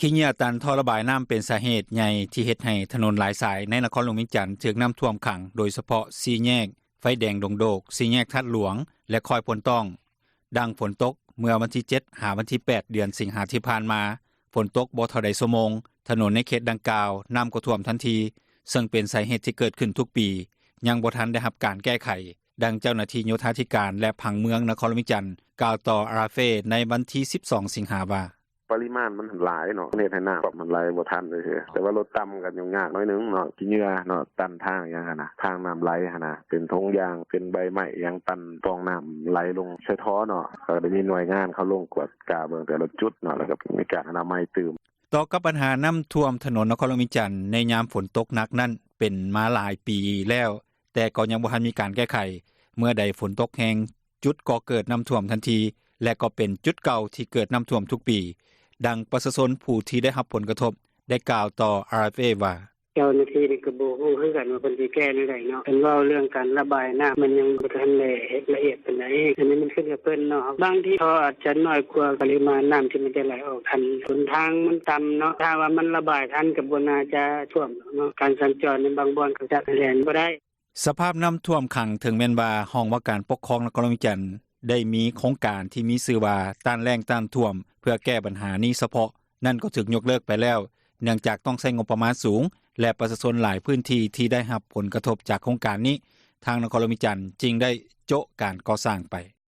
ຂີ້ເຫຍື້ອຕັນທໍ່ລະບາຍນໍ້າ ເປັນສາເຫດໃຫຍ່ ທີ່ເຮັດໃຫ້ຖະໜົນຫຼາຍສາຍ ໃນນະຄອນຫຼວງວຽງຈັນ ຖືກນໍ້າຖ້ວມຂັງ ໂດຍສະເພາະ ສີ່ແຍກໄຟແດງດົງໂດກ, ສີ່ແຍກທາດຫຼວງ ແລະ ຄອຍໂພນຕ້ອງ. ດັ່ງຝົນຕົກເມື່ອວັນທີ 7 ຫາວັນທີ 8 ເດືອນສິງຫາ ທີ່ຜ່ານມາ ຝົນຕົກບໍ່ເທົ່າໃດຊົ່ວໂມງ ຖະໜົນໃນເຂດດັ່ງກ່າວ ນໍ້າກໍຖ້ວມທັນທີ ເຊິ່ງເປັນສາເຫດ ທີ່ເກີດຂຶ້ນທຸກປີ ຍັງບໍ່ທັນໄດ້ຮັບການແກ້ໄຂ. ດັ່ງເຈົ້າໜ້າທີ່ໂຍທາທິການ ແລະ ຜັງເມືອງ ນະຄອນຫຼວງວຽງຈັນ ກ່າວຕໍ່ RFA ໃນວັນທີ 12 ສິງຫາ ວ່າ: “ປະລິມານມັນຫຼາຍເນາະ ເຮັດໃຫ້ນໍ້າມັນໄຫຼບໍ່ທັນເທື່ອ ແຕ່ວ່າລົດຕ່ຳ ກໍຫຍຸ້ງຍາກໜ້ອຍໜຶ່ງເນາະ ຂີ້ເຫຍື້ອເນາະ ຕັນທາງຫຍັງຫັ້ນນ່າ ທາງນໍ້າໄຫຼຫັ້ນນ່າ ເປັນຖົງຢາງ ເປັນໃບໄມ້ຫຍັງ ຕັນປ່ອງນໍ້າໄຫຼລົງໃສ່ທໍ່ເນາະ ກໍໄດ້ມີໜ່ວຍງານ ເຂົາລົງກວດກາເບິ່ງ ແຕ່ລະຈຸດເນາະ ແລ້ວກໍມີການອະນາໄມຕື່ມ.” ຕໍ່ກັບບັນຫານໍ້າຖ້ວມຖະໜົນ ນະຄອນຫຼວງວຽງຈັນ ໃນຍາມຝົນຕົກໜັກນັ້ນ ເປັນມາຫຼາຍປີແລ້ວ ແຕ່ກໍຍັງບໍ່ທັນມີການແກ້ໄຂ ເມື່ອໃດຝົນຕົກແຮງ ຈຸດກໍເກີດນໍ້າຖ້ວມທັນທີ ແລະ ກໍເປັນຈຸດເກົ່າ ທີ່ເກີດນໍ້າຖ້ວມທຸກປີ. ດັ່ງປະຊາຊົນ ຜູ້ທີ່ໄດ້ຮັບຜົນກະທົບ ໄດ້ກ່າວຕໍ່ RFA ວ່າ: “ເຈົ້າໜ້າທີ່ນີ້ ກໍບໍ່ຮູ້ຄືກັນວ່າ ເພິ່ນຊິແກ້ແນວໃດເນາະ ຄັນເວົ້າເລື່ອງການລະບາຍນໍ້າ ມັນຍັງບໍ່ທັນໄດ້ລະອຽດປານໃດ ອັນນີ້ມັນຂຶ້ນກັບເພິ່ນເນາະ ບາງທີທໍ່ອາດຈະໜ້ອຍກວ່າ ປະລິມານນໍ້າທີ່ມັນຈະໄຫຼອອກ ຄັນຫົນທາງມັນຕ່ຳເນາະ ຖ້າວ່າມັນລະບາຍທັນ ກໍບໍ່ໜ້າຈະຖ້ວມດອກເນາະ ການສັນຈອນໃນບາງບ່ອນ ກໍຈະແລ່ນບໍ່ໄດ້.” ສະພາບນໍ້າຖ້ວມຂັງ ເຖິງແມ່ນວ່າ ຫ້ອງວ່າການປົກຄອງ ນະຄອນຫຼວງວຽງຈັນ ໄດ້ມີໂຄງການທີ່ມີຊື່ວ່າ ຕ້ານແລ້ງຕ້ານຖ້ວມ ເພື່ອແກ້ບັນຫານີ້ສະເພາະ ນັ້ນກໍຖືກຍົກເລີກໄປແລ້ວ ເນື່ອງຈາກຕ້ອງໃຊ້ງົບປະມານສູງ ແລະ ປະຊາຊົນຫຼາຍພື້ນທີ່ ທີ່ໄດ້ຮັບຜົນກະທົບຈາກໂຄງການນີ້ ທາງນະຄອນຫຼວງວຽງຈັນ ຈຶ່ງໄດ້ໂຈະການກໍ່ສ້າງໄປ.